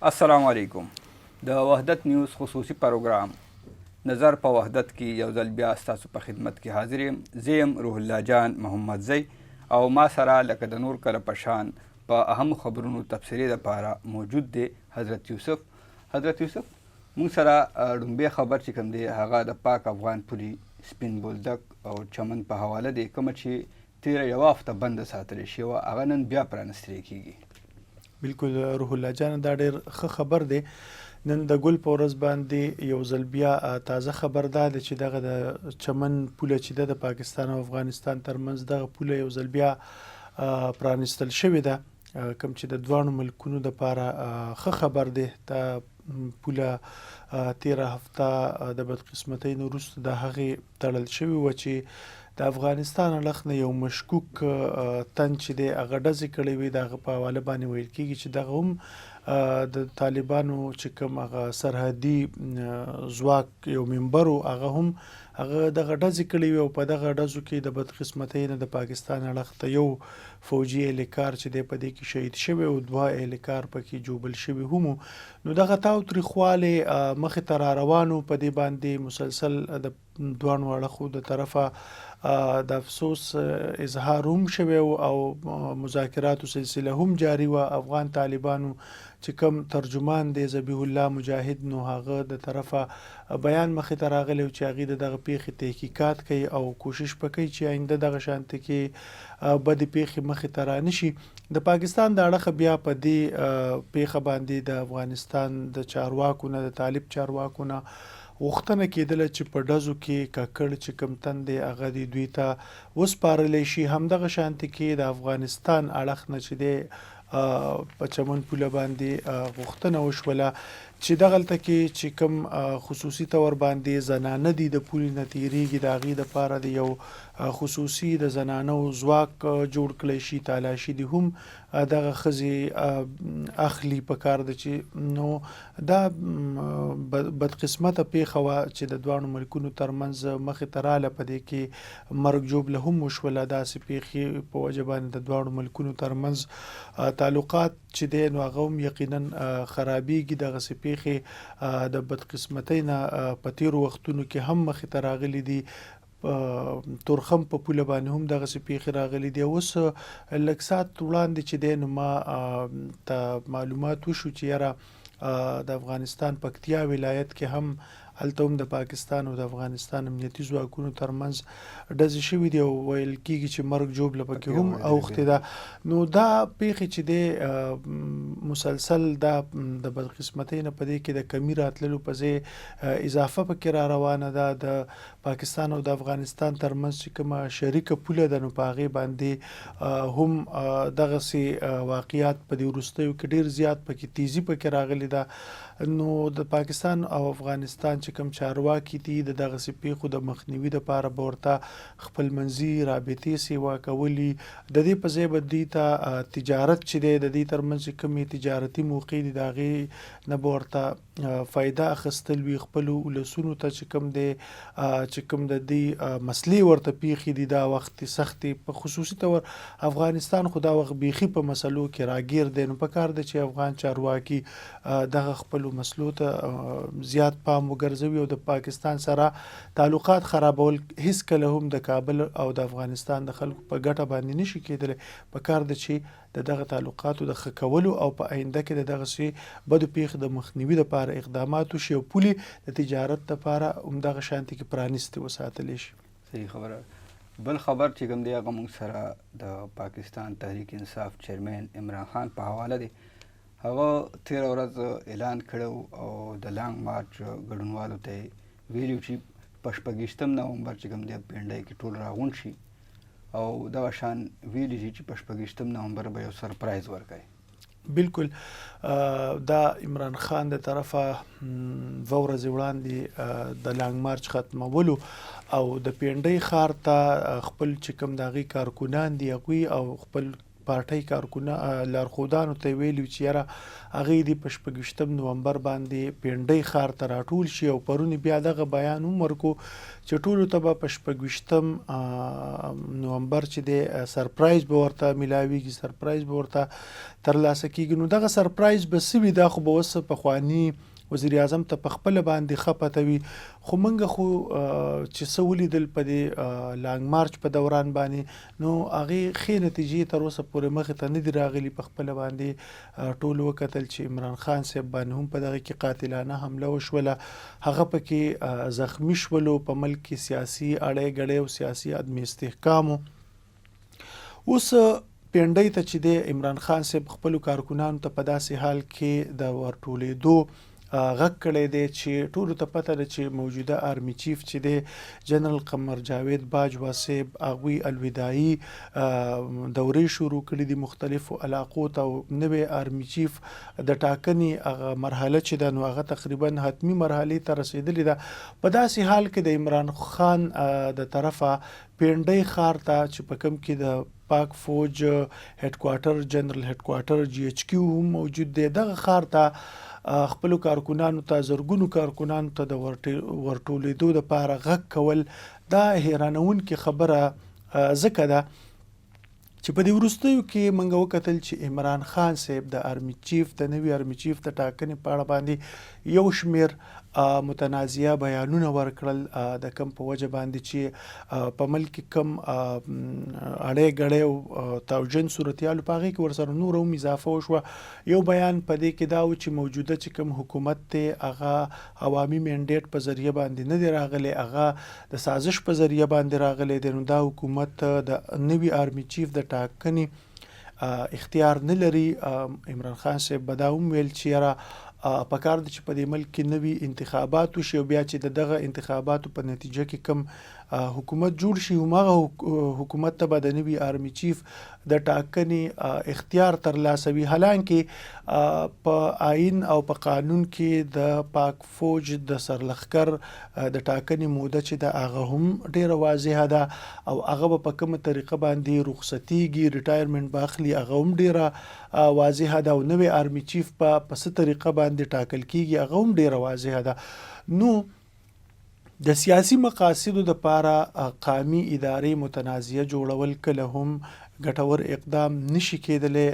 السلام علیکم. د وحدت نیوز خصوصي پروګرام نظر په وحدت کې یو ځل بیا ستاسو په خدمت کې حاضر یم. زه یم روح الله جان محمدزی او ما سره لکه د نور کله په شان په اهم خبرونو تبصرې لپاره موجود دی حضرت یوسف. حضرت یوسف، موږ سره ړومبی خبر چې کوم دی هغه د پاک افغان پولي سپین بولدک او چمن په حواله دی، کومه چې تیره یوه هفته بنده ساتل شوې وه، هغه نن بیا پرانستل کیږي. بالکل روح الله جان، دا ډیر ښه خبر دی. نن د ګل په ورځ باندې یو ځل بیا تازه خبر دا دی چې دغه د چمن پوله چې ده د پاکستان او افغانستان ترمنځ، دغه پوله یو ځل بیا پرانستل شوې ده، کوم چې د دواړو ملکونو دپاره ښه خبر دی. دا پوله تیره هفته د بدقسمتۍ نه وروسته د هغې تړل شوې وه چې د افغانستان اړخ نه یو مشکوک تن چې دی هغه ډزې کړې وې. د هغه په حواله باندې ویل کېږي چې دغه هم د طالبانو چې کوم هغه سرحدي ځواک یو ممبر و، هغه هم هغه دغه ډزې کړې وې او په دغه ډزو کې د بدقسمتۍ نه د پاکستان اړخ ته یو فوجي اهلکار چې دی په دې کې شهید شوی او دوه اهلکار پکې ژوبل شوي هم وو. نو دغه تاوتریخوالی مخې ته را روان و، په دې باندې مسلسل د دواړو اړخو د طرفه د افسوس اظهار هم شوی او مذاکراتو سلسله هم جاری وه. افغان طالبانو چې کوم ترجمان دی ذبیح الله مجاهد، نو هغه د طرفه بیان مخې ته راغلی چې هغوی د دغه پیښې تحقیقات کوي او کوشش به کوي چې آینده دغه شانتې کې بدې پیښې مخې ته رانشي. د پاکستان د اړخه بیا په دې پیښه باندې د افغانستان د چارواکو نه، د طالب چارواکو نه غوښتنه کېدله چې په ډزو کې ککړ چې کوم تن دی هغه دې دوی ته وسپارلی شي. همدغه شانتې کې د افغانستان اړخ نه چې دی په چمن پوله باندې غوښتنه وشوله چې دغلته کې چې کوم خصوصي طور باندې زنانه دي د پولې نه تیریږي، د هغې دپاره د یو خصوصي د زنانو ځواک جوړ کړی شي، تالاشي دي هم دغه ښځې اخلي په کار ده چې. نو دا بدقسمته پیښه وه چې د دواړو ملکونو ترمنځ مخې ته راله، په دې کې مرګ ژوبله هم وشوله. داسې پیښې په وجه باندې د دواړو ملکونو ترمنځ تعلقات چې دی نو هغه هم یقینا خرابیږي. دغسې پیښې د بدقسمتۍ نه په تیرو وختونو کې هم مخې ته راغلي دي. تورخم په پوله باندې هم دغسې پیښې راغلي دي. اوس لږ ساعت وړاندې چې دی نو ما ته معلومات وشو چې یاره د افغانستان پکتیا ولایت کې هم هلته هم د پاکستان او د افغانستان امنیتي ځواکونو ترمنځ ډزې شوې دي او ویل کیږي چې مرګ ژوبله پکې هم اوښتې ده. نو دا پیښې چې دی مسلسل دا د بدقسمتۍ نه په دې کې د کمي راتللو په ځای اضافه پکې را روانه ده. د پاکستان او د افغانستان ترمنځ چې کومه شریکه پوله ده نو په هغې باندې هم دغسې واقعیات په دې وروستیو کې ډیر زیات پکې تیزي پکې راغلې ده. نو د پاکستان او افغانستان چې کوم چارواکي دي د دغسې پیښو د مخنیوي دپاره به ورته خپلمنځي رابطې سیوا کولي، د دې په ځای به دوی ته تجارت چې دی د دې ترمنځ چې کومې تجارتي موقع دي د هغې نه به ورته فایده اخیستل وي. خپلو ولسونو ته چې کوم دی چې کوم د دې مسلې ورته پیښې دي دا وخت سختې، په خصوصي طور افغانستان خو دا وخت بیخي په مسلو کې راګیر دی، نو پکار دی چې افغان چارواکي دغه خپلو مسلو ته زیات پام وګرځوي او د پاکستان سره تعلقات خرابول هیڅ کله هم د کابل او د افغانستان د خلکو په ګټه باندې نشي کېدلی. پکار ده چې د دغه تعلقاتو د ښه کولو او په آینده کې د دغسې بدو پیښو د مخنیوي لپاره اقدامات وشي او پولې د تجارت لپاره همدغه شانتې کې پرانیستې وساتلی شي. صحیح خبره. بل خبر چې کوم دی هغه موږ سره د پاکستان تحریک انصاف چیرمن عمران خان په حواله دی. هغه تیره ورځ اعلان کړی او د لانګ مارچ ګډونوالو ته ویلي چې په 26 نومبر چې کوم دی پنډۍ کې ټول راغونډ شي او دغه شان ویلي دي چې په 26 نومبر به یو سرپرایز ورکوي. بالکل، دا عمران خان د طرفه دوه ورځې وړاندې د لانګ مارچ ختمولو او د پنډۍ ښار ته خپل چې کوم د هغې کارکنان دي هغوی او خپل پارټۍ کارکونه لارښودانو ته ویلي چې یاره هغوی دې په 26 نومبر باندې پینډۍ ښار ته راټول شي، او پرون بیا دغه بیان هم ورکو چې ټولو ته به په 26 نومبر چې دی سرپرایز به ورته ملاویږي، سرپرایز به ورته ترلاسه کیږي. نو دغه سرپرایز به څه وي، دا خو به اوس پخواني وزیر اعظم ته په خپله باندې ښه پته وي. خو موږ خو چې څه ولیدل په دې لانګ مارچ په دوران باندې، نو هغې ښې نتیجې تر اوسه پورې مخې ته نه دي راغلي. په خپله باندې ټولو وکتل چې عمران خان صاحب باندې هم په دغه کې قاتلانه حمله وشوله، هغه پکې زخمی شولو، په ملک کې سیاسي اړې ګړې او سیاسي عدم استحکام. اوس پینډۍ ته چې دی عمران خان صاحب خپلو کارکنانو ته په داسې حال کې د ورټولېدو غږ کړی دی چې ټولو ته پته ده چې موجوده آرمي چیف چې دی جنرال قمر جاوید باجوه صاحب هغوی الوداعي دورې شروع کړې دي مختلفو علاقو ته، او نوی آرمي چیف د ټاکنې هغه مرحله چې ده نو هغه تقریبا حتمي مرحلې ته رسېدلې ده. په داسې حال کې د عمران خان د طرفه پینډۍ ښار ته چې په کوم کې د پاک فوج هډکوارټر، جنرال هډکوارټر جی ایچ کیو هم موجود دی، دغه ښار ته خپلو کارکنانو ته، زرګونو کارکنانو ته د ورټولېدو دپاره غږ کول دا حیرانوونکې خبره ځکه ده چې په دې وروستیو کې موږ وکتل چې عمران خان صاحب د آرمي چیف، د نوي آرمي چیف د ټاکنې په اړه باندې یو شمېر متنازعه بیانونه ورکړل، د کم په وجه باندې چې په ملک کې کم اړې ګړې او تاوجن صورتحال په هغې کې ورسره نوره هم اضافه وشوه. یو بیان په دې کې دا و چې موجوده چې کوم حکومت دی هغه عوامي منډیټ په ذریعه باندې نه دی راغلی، هغه د سازش په ذریعه باندې راغلی دی، نو دا حکومت د نوي آرمي چیف د ټاکنې اختیار نه لري. عمران خان صاحب به دا هم ویل چې یاره پکار دی چې په دې ملک کې نوي انتخابات وشي، او بیا چې د دغه انتخاباتو په نتیجه کې کوم حکومت جوړ شي هماغه حکومت ته به د نوي آرمي چیف د ټاکنې اختیار ترلاسه وي. حالانکه په آئین او په قانون کې د پاک فوج د سرلښکر د ټاکنې موده چې ده هغه هم ډیره واضحه ده، او هغه به په کومه طریقه باندې رخصتیږي، ریټایرمنټ به اخلي، هغه هم ډیره واضحه ده، او نوی آرمي چیف به په څه طریقه باندې ټاکل کیږي هغه هم ډیره واضحه ده. نو د سیاسي مقاصدو دپاره قامي ادارې متنازعه جوړول کله هم ګټور اقدام نشي کېدلی.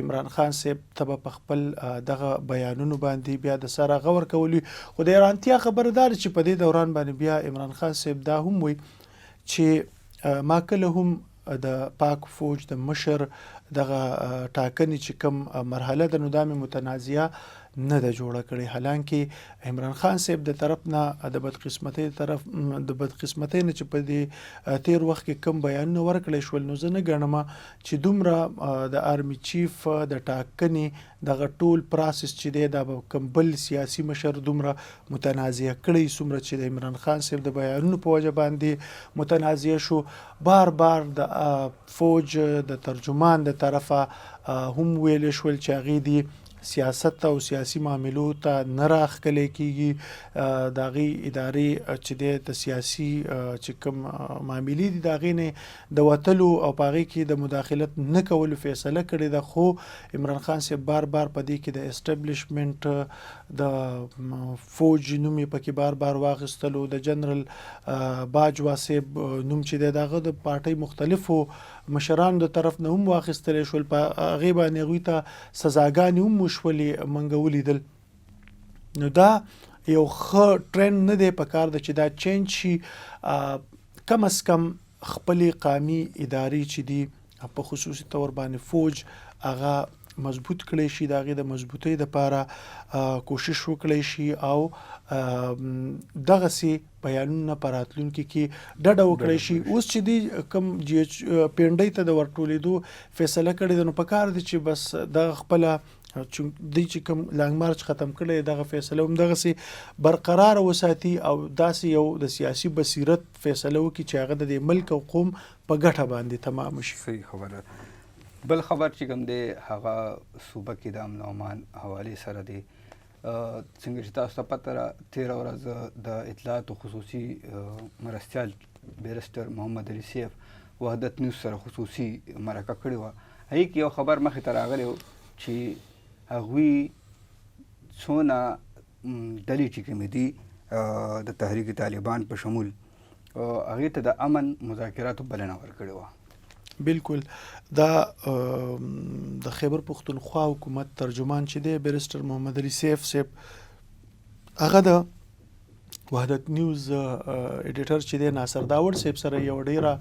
عمران خان صاحب ته به په خپل دغه بیانونو باندې بیا د سره غور کول وي. خو د حیرانتیا خبره دا ده چې په دې دوران باندې بیا عمران خان صاحب دا هم وایي چې ما کله هم د پاک فوج د مشر دغه ټاکنې چې کوم مرحله ده نو دا مې متنازعه نه ده جوړه کړې. حالانکه عمران خان صاحب د طرف نه د بدقسمتۍ طرف د بدقسمتۍ نه چې په دې تیر وخت کې کوم بیانونه ورکړی شول، نو زه نه ګڼم چې دومره د آرمي چیف د ټاکنې دغه ټول پروسس چې دی دا به کوم بل سیاسي مشر دومره متنازعه کړی څومره چې د عمران خان صاحب د بیانونو په وجه باندې متنازعه شو. بار بار د فوج د ترجمان د طرفه هم ویل شول چې هغې دي سیاست او سیاسي معاملو ته نه راښکلی کیږي، د هغې ادارې چې دی د سیاسي چې کوم معاملې دي د هغې نه د وتلو او په هغې کې د مداخلت نه کولو فیصله کړې ده. خو عمران خان صاحب بار بار په دې کې د اسټبلشمنټ د فوج نوم یې پکې بار بار واخیستلو، د جنرال باجوا صاحب نوم چې دی د هغه د پارټۍ مختلفو مشرانو د طرف نه هم واخیستلی شول، په هغې باندې هغوی ته سزاګانې هم وشولې، موږ ولیدل. نو دا یو ښه ټرند نه دی، پکار ده چې دا چینج شي. کم از کم خپلې قامي ادارې چې دي په خصوصي طور باندې فوج هغه مضبوط کړی شي، د هغې د مضبوطۍ دپاره کوشش وکړی شي او دغسې بیانونه په راتلونکي کې ډډه وکړی شي. اوس چې دی کوم جی ایچ پینډۍ ته د ورټولېدو فیصله کړې ده، نو پکار دی چې بس دغه خپله دوی چې کوم لانګ مارچ ختم کړی دغه فیصله هم دغسې برقرار وساتي او داسې یو د سیاسي بصیرت فیصله وکړي چې هغه د دې ملک او قوم په ګټه باندې تمام شي. صحیح خبره. بل خبر چې کوم دی هغه صوبه کې د امن او امان حوالې سره دی. څنګه چې تاسو ته پته ده، تېره ورځ د اطلاعاتو خصوصي مرستیال بیرسټر محمد علي سیف وحدت نیوز سره خصوصي مرکه کړې وه. هغې کې یو خبر مخې ته راغلی و چې هغوی څونه ډلې چې کومې دي د تحریک طالبان په شمول، هغې ته د امن مذاکراتو بلنه ورکړې وه. بالکل، دا د خیبر پښتونخوا حکومت ترجمان چې دی، بیرسټر محمد علي سیف صاحب، هغه د وحدت نیوز ایډیټر چې دی ناصر داوړ صاحب سره یو ډیره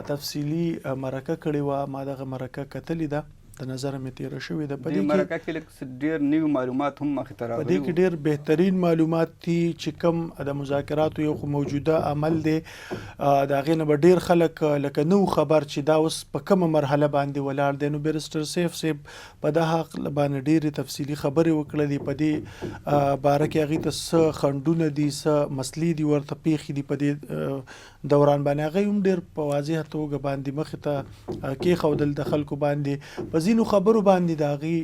تفصیلي مرکه کړې وه. ما دغه مرکه کتلې ده، د نظر مې تیره شوې ده. په دې مرکه کې لږ ډیر نوي معلومات هم مخې ته راغلي. په دې کې ډیر بهترین معلومات دي چې کوم د مذاکراتو یو خو موجوده عمل دی، د هغې نه به ډیر خلک لکه نو خبر چې دا اوس په کومه مرحله باندې ولاړ دی. نو بیرسټر سیف صاحب په دا حق باندې ډېرې تفصیلي خبرې وکړلې. په دې باره کې هغې ته څه خنډونه دي، څه مسلې دي، ورته پېښې دي په دې دوران باندې، هغه هم ډېر په واضح توګه باندې مخې ته کېښودل د خلکو باندې. په ځینو خبرو باندې د هغې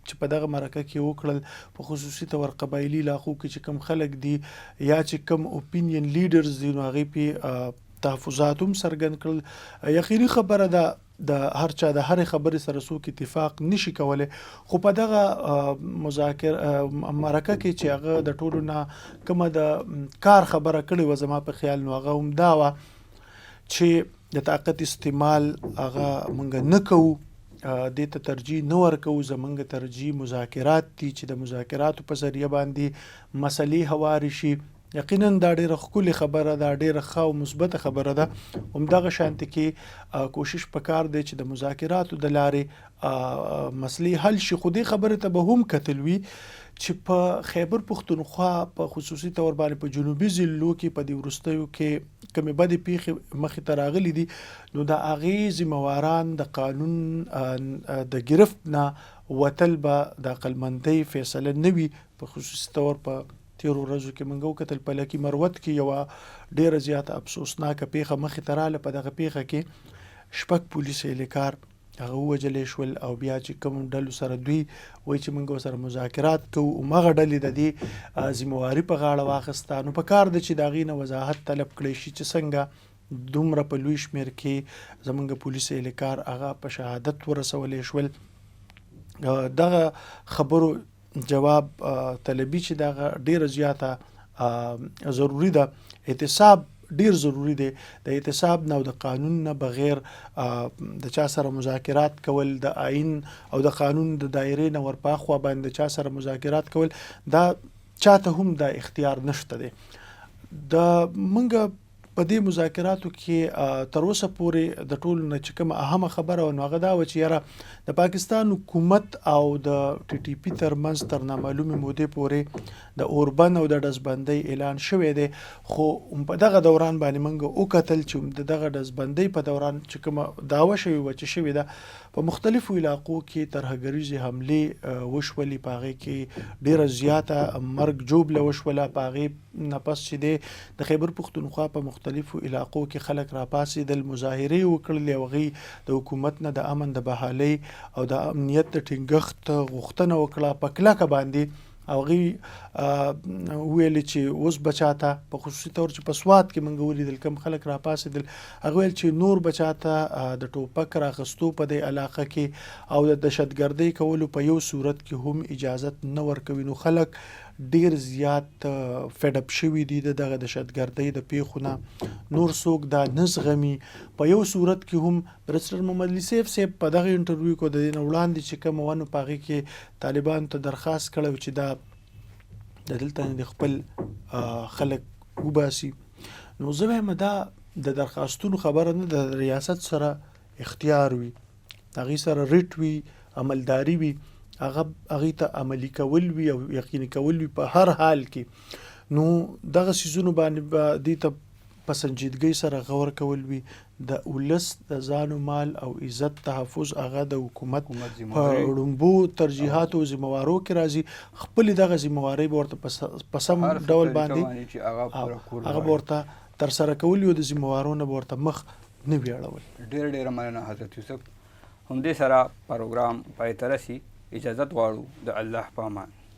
چې په دغه مرکه کې وکړل، په خصوصي طور قبایلي علاقو کې چې کوم خلک دي یا چې کوم اوپینین لیډرز دي، نو هغې پې تحفظات هم څرګند کړل. یقیني خبره ده، د هر چا د هرې خبرې سره څوک اتفاق نشي کولی، خو په دغه مذاکر مرکه کې چې هغه د ټولو نه کومه د کار خبره کړې وه، زما په خیال نو هغه هم دا وه چې د طاقت استعمال هغه مونږ نه کوو، دې ته ترجیح نه ورکوو. زمونږ ترجیح مذاکرات دي چې د مذاکراتو په ذریعه باندې مسلې هوارې شي. یقینا دا ډیره ښکلې خبره ده، ډیره ښه او مثبته خبره ده. همدغه شانتې کې کوشش پکار دی چې د مذاکراتو د لارې مسلې حل شي. خو دې خبرې ته به هم کتل وي چې په خیبر پښتونخوا، په خصوصي طور باندې په جنوبي ضلعو کې په دې وروستیو کې کومې بدې پیښې مخې ته راغلي دي، نو د هغې ذمهواران د قانون د ګرفت نه وتل به د عقلمندۍ فیصله نه وي. په خصوصي طور په تیرو ورځو کې موږ وکتل، په لکي مروت کې یوه ډیره زیاته افسوسناکه پیښه مخې ته راغله. په دغه پیښه کې 6 پولیس اهلکار هغه ووژلی شول، او بیا چې کوم ډلو سره دوی وایي چې موږ سره مذاکرات کوو، هماغه ډلې د دې ذمهواري په غاړه واخیسته. نو په کار ده چې د هغې نه وضاحت طلب کړی شي چې څنګه دومره په لوی شمېر کې زمونږ پولیس اهلکار هغه په شهادت ورسولی شول. دغه خبرو جواب طلبي چې دغه ډیره زیاته ضروري ده. احتساب ډیر ضروري دی. د احتساب نه او د قانون نه بغیر د چا سره مذاکرات کول، د آئین او د قانون د دایرې نه ورپاخوا باندې د چا سره مذاکرات کول، دا چاته هم دا اختیار نشته دی. د مونږ په دې مذاکراتو کې تر اوسه پورې د ټولو نه چې کومه اهمه خبره وه، نو هغه دا وه چې یاره د پاکستان حکومت او د ټي ټي پي ترمنځ تر نامعلومې مودې پورې د اوربند او د ډزبندۍ اعلان شوی دی. خو په دغه دوران باندې موږ وکتل چې د دغه ډزبندۍ په دوران چې کومه دعوه شوې وه چې شوې ده، په مختلفو علاقو کې ترهګریزې حملې وشولې، په هغې کې ډیره زیاته مرګ ژوبله وشوله. په هغې نه پس چې دی د خیبر پښتونخوا په مختلفو علاقو کې خلک راپاڅېدل، مظاهرې وکړلې او هغوی د حکومت نه د امن د بحالۍ او د امنیت د ټینګښت غوښتنه وکړه په کلکه باندې. هغوی وویل چې اوس به چاته، په خصوصي طور چې په سوات کې موږ ولیدل کوم خلک راپاڅېدل، هغه ویل چې نور به چاته د ټوپک راخستو په دې علاقه کې او د دهشتګردۍ کولو په یو صورت کې هم اجازت نه ورکوي. نو خلک ډیر زیات فډ اپ شوي دي د دغه دهشتګردۍ د پیښو نه، نور څوک دا نه زغمي په یو صورت کې هم. بیرسټر محمد علي سیف صاحب په دغه انټرویو کې د دې نه وړاندې چې کومه وه، نو په هغې کې طالبانو ته درخواست کړی و چې دا د دلته نه د خپل خلک وباسي. نو زه وایم دا د درخواستونو خبره نه ده، د ریاست سره اختیار وي، هغې سره ریټ وي، عملداري وي، هغه هغې ته عملي کول وي او یقیني کول وي په هر حال کې. نو دغه څیزونو باندې به دې ته په سنجیدګۍ سره غور کول وي. د ولس د ځان و مال او عزت تحفظ هغه د حکومت په ړومبو ترجیحاتو او ذمهوارو کې راځي. خپلې دغه ذمهوارۍ به ورته په سم ډول باندې هغه به ورته ترسره کول وي او د ذمهوارو نه به ورته مخ نه وي اړول. ډېره ډېره مننه حضرت یوسف. همدې سره پروګرام پای ته رسي. اجازت غواړو، د الله په امان.